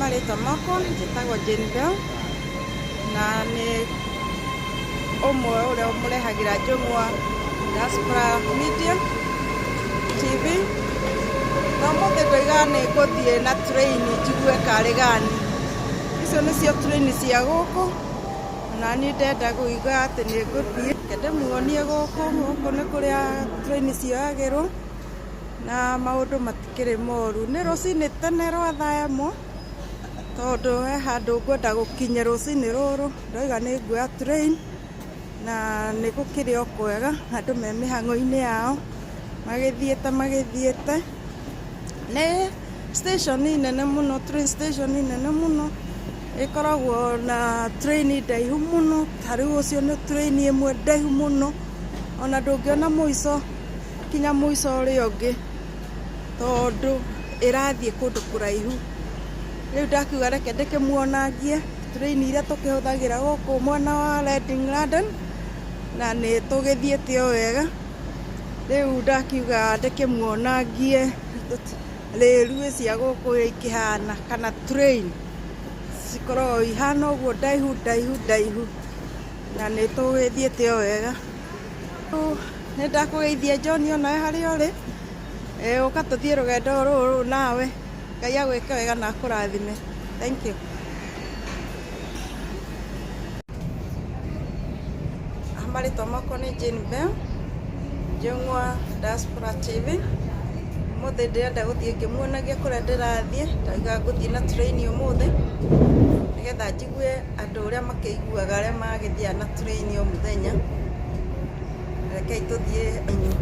Marĩtwa makwa njĩtagwo Jane Bell na nĩ ũmwe ũrĩa ũmũrehagĩra njũng'wa Diaspora Media TV. Na ũmũthĩ ndoiga nĩ ngũthiĩ na train njigue karĩ gani. Icio nĩcio train cia gũkũ na niĩ ndenda kũigua atĩ nĩ ngũthiĩ. Reke ndĩmuonie gũkũ, gũkũ nĩ kũrĩa train cioyagĩrwo na maũndũ matikĩrĩ moru. Nĩ rũcinĩ tene rwa thaa ĩmwe tondũ he handũ ngwenda gũkinya rũcinĩ rũrũ, ndoiga nĩ nguoya train na nĩ gũkĩrĩ o kwega, andũ me mĩhang'o-inĩ yao magĩthiĩte magĩthiĩte. Nĩ station nene mũno, train station nene mũno, ĩkoragwo na train ndaihu mũno, ta rĩu ũcio nĩ train ĩmwe ndaihu mũno, ona ndũngĩona mũico kinya mũico ũrĩa ũngĩ, tondũ ĩrathiĩ kũndũ kũraihu. Rĩu ndakiuga reke ndĩkĩmuonangie train iria tũkĩhũthagĩra gũkũ mwena wa Reading London, na nĩ tũgĩthiĩte o wega. Rĩu ndakiuga ndĩkĩmuonangie railway cia gũkũ ũrĩa ikĩhana kana train cikoragwo ihana ũguo ndaihu ndaihu ndaihu, na nĩ tũgĩthiĩte o wega. Nĩ ndakũgeithia John onawe harĩa ũrĩ, ũka tũthiĩ rũgendo rũrũ nawe. Ngai agwĩke wega na akũrathime. Thank you. Marĩtwa makwa nĩ Jane Bell, Njũng'wa Diaspora TV. Ũmũthĩ ndĩrenda gũthiĩ ngĩmuonagia kũrĩa ndĩrathiĩ, ndauga ngũthiĩ na train ũmũthĩ, nĩgetha njigue andũ ũrĩa makĩiguaga arĩa magĩthiaga na train o mũthenya. Rekei tũthiĩ inyuĩ.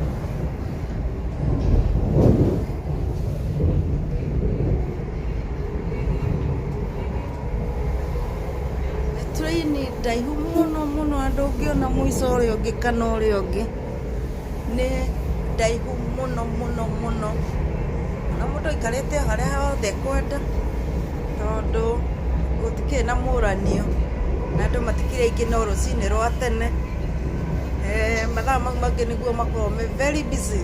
Nĩ train ndaihu mũno mũno andũ ũngĩona mũico ũrĩa ũngĩ kana ũrĩa ũngĩ. Nĩ ndaihu mũno mũno mũno. Na mũndũ aikarĩte o harĩa hothe ekwenda tondũ gũtikĩrĩ na mũranio na andũ matikĩrĩ aingĩ no rũcinĩ rwa tene. Mathaa mau mangĩ nĩguo makoragwo me very busy.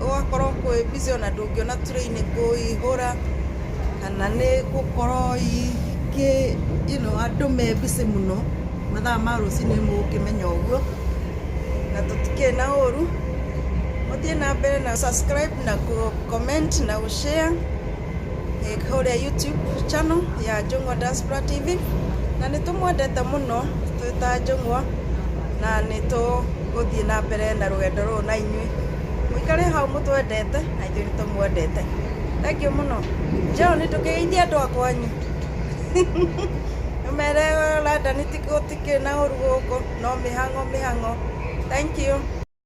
Ũgakorwo kwĩ busy ona ndũngĩona train kũihũra kana nĩ gũkorwo ikĩ you know andũ me busy mũno mathaa ma rũcinĩ mũgũkĩmenya ũguo na tũtikĩrĩ na ũru. Mũthiĩ na mbere na subscribe na kũ comment na gũ share kũrĩa YouTube channel ya Njũng'wa Diaspora TV na nĩ tũmwendete mũno twĩ ta Njũng'wa na nĩ tũgũthiĩ na mbere na rũgendo rũrũ na inyuĩ. Mũikare hau mũtwendete na ithuĩ nĩ tũmwendete. Thengiũ mũno. John ndũkĩgeithie andũ a kwanyu. Ũmere London gũtikĩrĩ na ũru gũkũ no mĩhang'o mĩhang'o. Thank you.